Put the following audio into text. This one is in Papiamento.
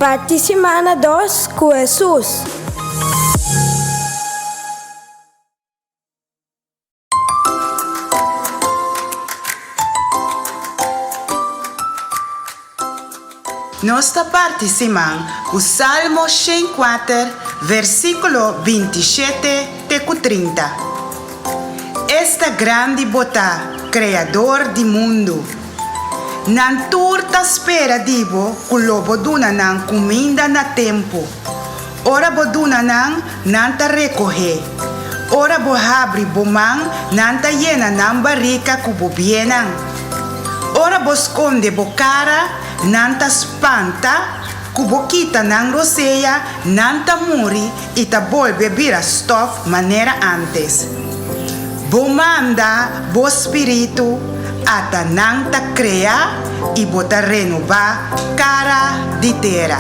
Parti simana dos ku Hesus. Nos ta parti siman ku Salmo 104, versíkulo 27 te ku 30. Esta grandi bo ta, Kreador di mundu! Nan tur ta spera di bo ku lo bo duna nan kuminda na tempu. Ora bo duna nan, nan ta rekohé. Ora bo habri bo man, nan ta yena nan barika ku bo biennan. Ora bo skonde bo kara, nan ta spanta, ku bo kita nan rosea, nan ta muri i ta bolbe bira stòf manera ántes. Bo manda bo spiritu, ata nan ta krea i bo ta renobá kara di tera.